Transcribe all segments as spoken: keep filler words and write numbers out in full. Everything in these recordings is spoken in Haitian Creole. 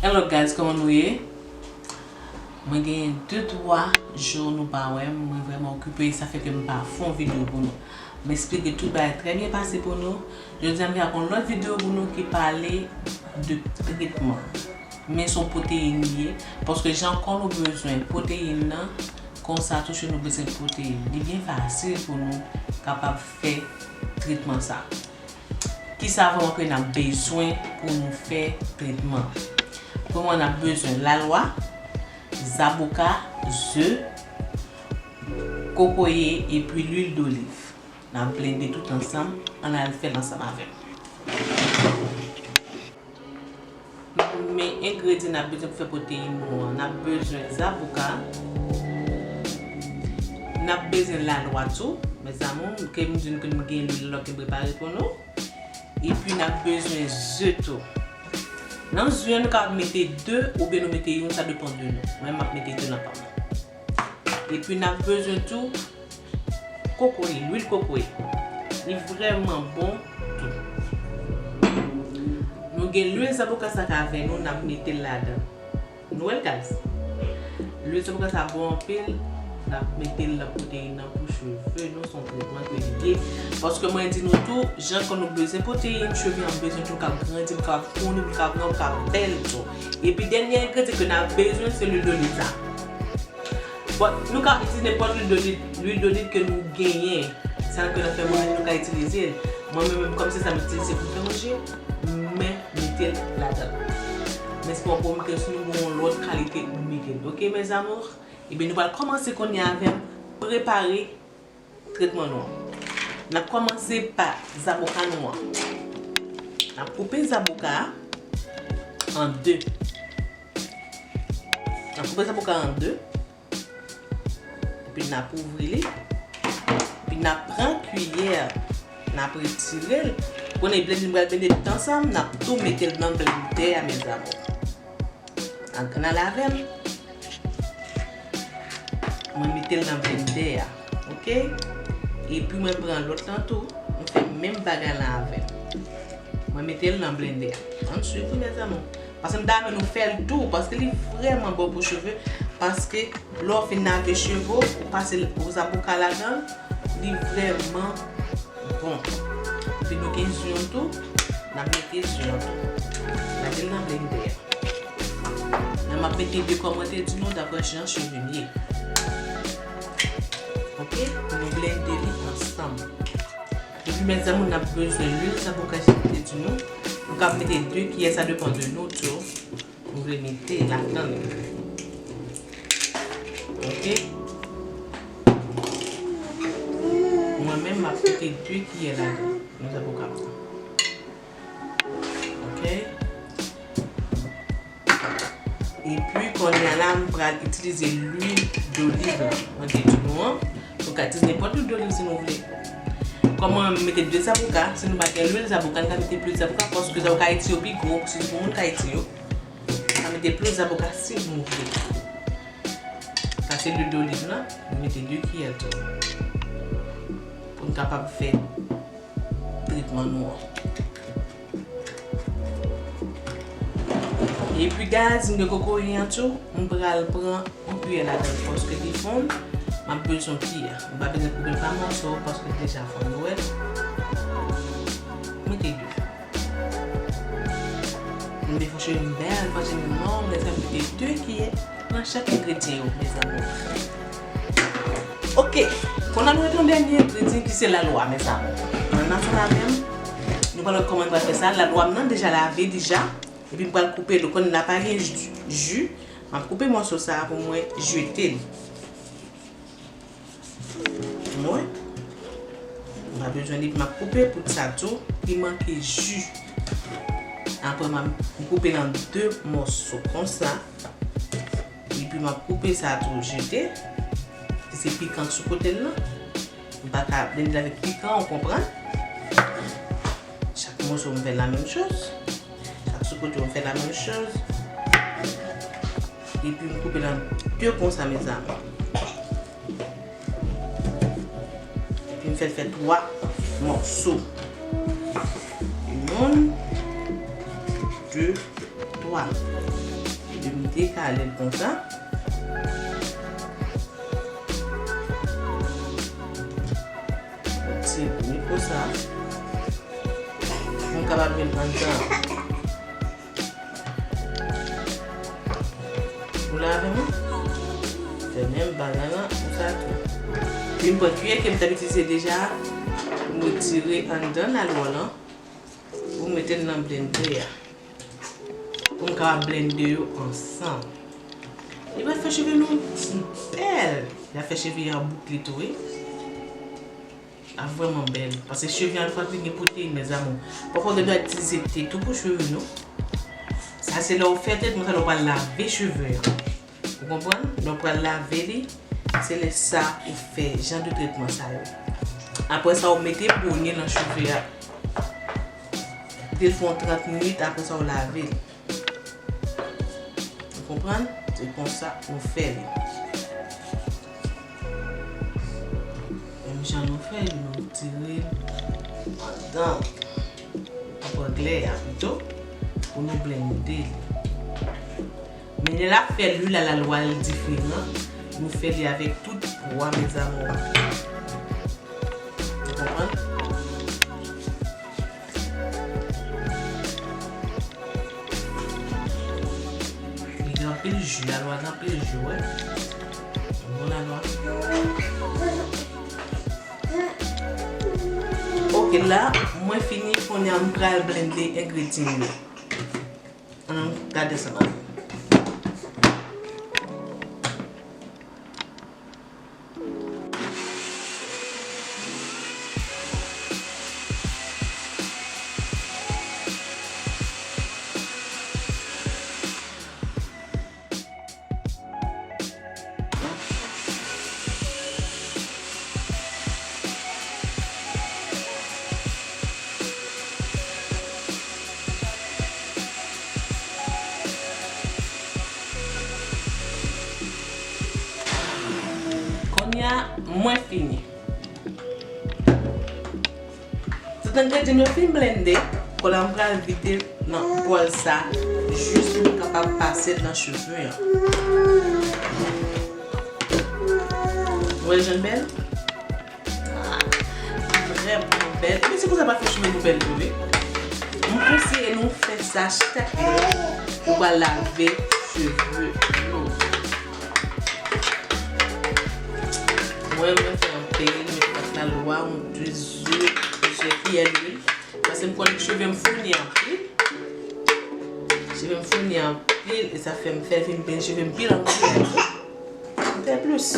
Hello guys, kòman nou ye? Mwen gen de twa jou nou pa wè m, mwen vrèman okipe, sa fè ke m pa fè yon videyo pou nou. M esplike tout bagay trè byen pase pou nou. Jodi a m vin ak yon lòt videyo pou nou ki pale de tretman. Men se yon pwoteyin li ye, paske jan kò nou bezwen pwoteyin nan, konsa tou nou bezwen pwoteyin. Li byen fasil pou nou kapab fè tretman sa. Kisa vrèman ke n ap bezwen pou nou fè tretman? Premyèman, n ap bezwen lalwa, zaboka, ze, kokoye epi lwil doliv. N ap blende tout ansanm, ann al fè l ansanm avè m. Men engredyan n ap bezwen pou fè pwoteyin nou an, n ap bezwen zaboka, n ap bezwen lalwa tou, mes amours, ke m di nou ke m gen lwil la ke m prepare pou nou. Epi n ap bezwen ze tou. Nan ze a, nou kapab mete de oubyen nou mete youn, sa depann de nou. Mwen, m ap mete de nan pa m. Epi n ap bezwen tou kokoye, lwil kokoye. Li vrèman bon tou. Nou gen lwil zaboka sa k avè nou, n ap mete l ladan. Nou wè l, guys? Lwil zaboka sa bon anpil, n ap mete l nan pwoteyin nan pou cheve nou, se yon tretman ke li ye. Paske mwen di nou tou, jan kò nou bezwen pwoteyin, cheve an bezwen tou, l ka grandi, l ka founi, l ka, l ka bèl tou. Epi dènye engredyan ke n ap bezwen, se lwil doliv sa. Bon, nou ka itilize nenpòt lwil doliv, lwil doliv ke nou genyen. Sa ke n ap fè manje, nou ka itilize l. Mwen menm, kòm se sa m itilize pou m fè manje, mwen mete l ladan. Men se pa yon pwoblèm ke si nou gen yon lòt kalite, nou mete l. Oke, mes amours? Ebyen, nou pral kòmanse kounye a avè m prepare tretman nou an. N ap kòmanse pa zaboka nou an. N ap koupe zaboka a an de. N ap koupe zaboka a an de. Epi n ap ouvri li. Epi n ap pran kiyè. N ap retire l. Kounye a blende, nou pral blende tout ansanm. N ap tou mete l nan blendè a, mes amours. Ann, ann ale avè m. Mwen mete l nan blendè a, oke? Epi mwen pran lòt lan tou, mwen fè menm bagay lan avè l. Mwen mete l nan blendè a. Ann swiv wi, mes amours. Paske m ta renmen nou fè l tou, paske li vrèman bon pou cheve, paske lè w fin lave cheve w, ou pase l, ou zaboka ladan l, li vrèman bon. Epi nou gen ze an tou, n ap mete ze an tou. N ap mete l nan blendè a. Nan m ap mete de kòm mwen te di nou, daprè jan cheve m ye. Oke? Pou nou blende li ansanm. Epi, mes amours, n ap bezwen lwil zaboka, jan mwen te di nou. Nou kab mete de kiyè, sa depann de nou tou. Nou vle mete ladan l. Oke? Mwen menm, m ap mete de kiyè ladan nan zaboka m nan. Oke? Epi, kounye a la, m pral itilize lwil doliv la. Mwen te di nou an, nou ka itilize nenpòt lwil doliv si nou vle. Kòm mwen menm mete de zaboka, si nou pa gen lwil zaboka, nou ka mete plis zaboka, paske zaboka Ayiti yo pi gwo, sitou pou moun k Ayiti yo. Sa mete plis zaboka si nou vle. Sa se lwil doliv lan, nou mete de kiyè tou. Pou n kapab fè tretman nou an. Epi guys, m gen kokoye an tou, m pral pran yon kiyè ladan l paske li fonn. M ap bezwen kiyè. M pa bezwen koupe l pa mòso paske l deja fonn, nou wè. Mete de. M vle fè cheve m bèl, fè cheve m long, lè sa m mete de kiyè nan chak engredyan yo, mes amours. Oke, kounye a nou ret yon dènye engredyan ki se lalwa, mes amours. Ann ansanm avè m, nou pral wè kòman nou pral fè sa. Lalwa m nan deja lave deja, epi m pral koupe l. Ou konnen la pa gen ji, ji, m ap koupe mòso sa a pou mwen jete l. Mwen, m pa bezwen li, m ap koupe poud sa tou, li manke ji. Apre, m ap koupe l an de mòso konsa. Epi, m ap koupe sa tou jete. Se pikan sou kote l lan. M pa ka blende avèk pikan, ou konprann? Chak mòso, m fè la menm choz. Chak sou kote, m fè la menm choz. Epi, m koupe l an de konsa, mes amours. Epi m fè l fè twa mòso. Youn, de, twa. M dekale l konsa. Ti mikwo sa. M kapab met anndan. Ou la avè mwen? Fè menm bagay lan pou sa tou. Epi m pran kiyè ke m t ap itilize deja a, pou m retire anndan lalwa lan, pou m mete l nan blendè a. Pou m kapab blende yo ansanm. Li pral fè cheve nou bèl. Li ap fè cheve a boukle tou, wi. Ap vrèman bèl. Paske cheve a fòk li gen pwoteyin, mes amours. Pafwa, w gen dwa itilize te tou pou cheve nou. Sa se lè w fè tretman sa, lè w pral lave cheve a. Ou konprann? Lè w pral lave li, se lè sa ou fè jan de tretman sa yo. Apre sa, ou mete bonye nan cheve a. Kite l fè yon trant minit, apre sa, ou lave l. Ou konprann? Se konsa nou fè li. Menm jan nou fè li, nou tire l anndan. Nou pran glè a pito pou nou blende li. Men lè l ap fè lwil la, lalwa l diferan. Nou fè li avèk tout pwa, mes amours. Ou konprann? Li gen anpil ji, lalwa gen anpil ji, wè. Bon lalwa. Ok, la, mwen fini, kounye a m pral blende engredyan yo. Ann gade sa m ap fè. Kounye a, mwen fini. Tout engredyan yo fin blende, kounye a m pral vide nan bòl sa, jis pou m kapab pase l nan cheve an. Ou wè l jan l bèl? Ah, vrèman bèl. Epi se konsa m ap fè cheve nou bèl tou, wi. M konseye nou fè sa chak lè nou pral lave cheve nou. Mwen, mwen fè anpil, mwen fè ak lalwa, mwen itilize plizyè kiyè lwil. Paske m konnen cheve m founi anpil. Cheve m founi anpil, e sa fè m fè vin bèl cheve m pi lòt kiyè. M fè plis.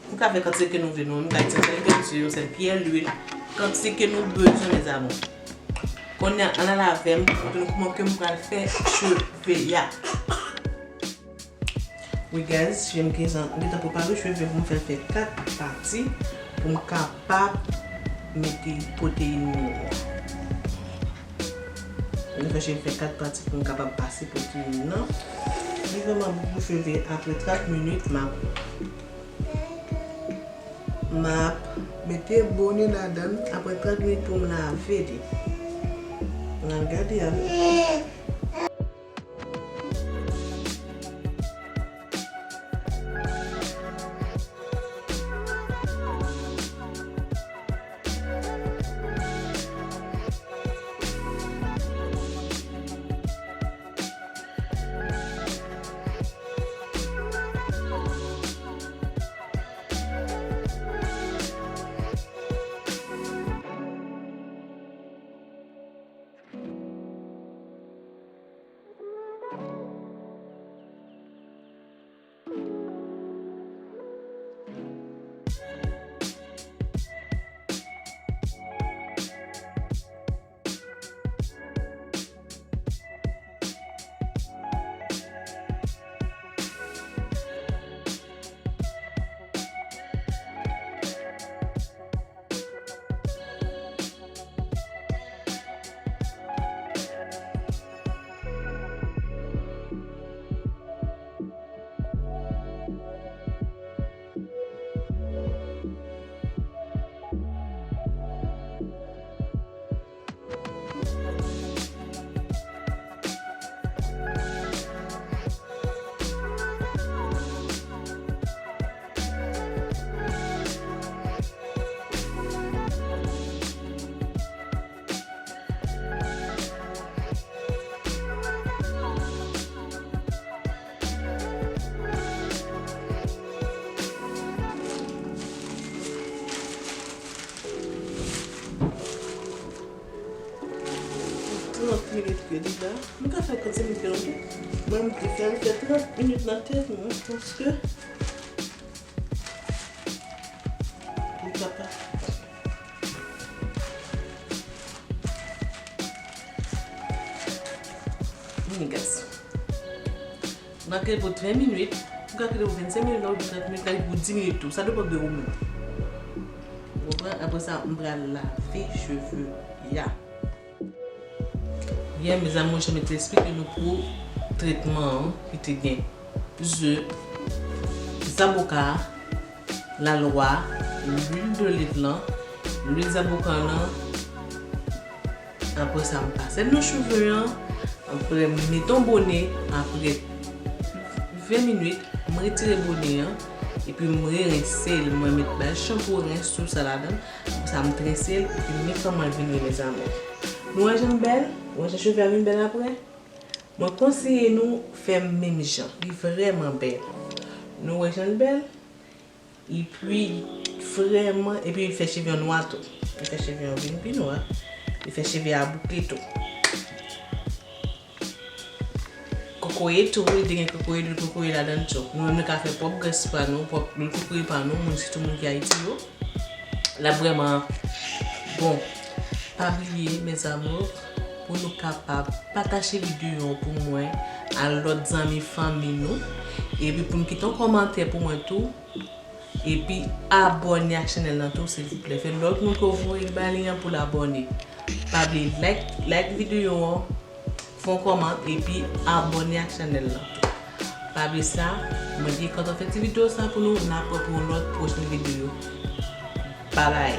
Nou ka fè kantite ke nou vle, nou, nou ka itilize yon sèl kiyè lwil, kantite ke nou bezwen, mes amours. Kounye a, ann al avè m pou nou kouman ke m pral fè cheve a. Wi, guys, jen m gentan, gentan prepare cheve pou m fè l fè kat pati, pou m kapab mete pwoteyin mwen an. M fè cheve fè kat pati pou m kapab pase pwoteyin nan. Li vrèman bon pou cheve. Apre trant minit, m ap M ap mete bonye ladan l apre trant minit pou m lave li. Ann al gade avè m. Trant minit ke li la. Nou ka fè trant minit ke nou tou. Mwen, m te fè l fè trant minit nan tèt mwen, paske li pa pa. Niggas. Ou ka kite pou ven minit, ou ka kite pou vennsenk minit, ou trant minit, ou ka kite pou dis minit tou. Sa depann de ou menm. Ou konprann? Apre sa, m pral lave cheve ya. Yè, mezanmi, mwen janm te eksplike nou pou tretman an ki te gen ze, zaboka, lalwa, lwil de lèt lan, lwil zaboka lan. Apre sa, m pase l nan cheve an. Apre, m mete yon bone. Apre ven minit, m retire bone an. Epi m rerense l. Mwen met bay chanpou rens tou sa ladan. Apre sa, m trense l. Epi m met kòman l vin ye, mezanmi. Nou wè jan l bèl? Ou wè jan cheve a vin bèl apre? Mwen konseye nou fè menm jan. Li vrèman bèl. Nou wè jan l bèl? Epi, vrèman, epi li fè cheve an nwa tou. Li fè cheve an vin pi nwa. Li fè cheve a bouke tou. Kokoye tou, wi, li te gen kokoye, lwil kokoye ladan l tou. Nou menm nou ka fè pwòp grès pa nou, pwòp lwil kokoye pa nou, moun sitou moun ki Ayiti yo. L ap vrèman bon. Pa bliye, mes amours, pou nou kapab pataje videyo an pou mwen, a lòt zanmi, fanmi nou. Epi pou n kite yon kòmantè pou mwen tou. Epi abòne ak chanèl lan tou, silvouplè. Fè lòt moun ke w voye l ba li an pou l abòne. Pa bliye like, like videyo an, fè yon kòmantè, epi abòne ak chanèl lan tou. Pa bliye sa, mwen te kontan fè ti videyo sa pou nou, n ap wè pou yon lòt pwochen videyo. Babay!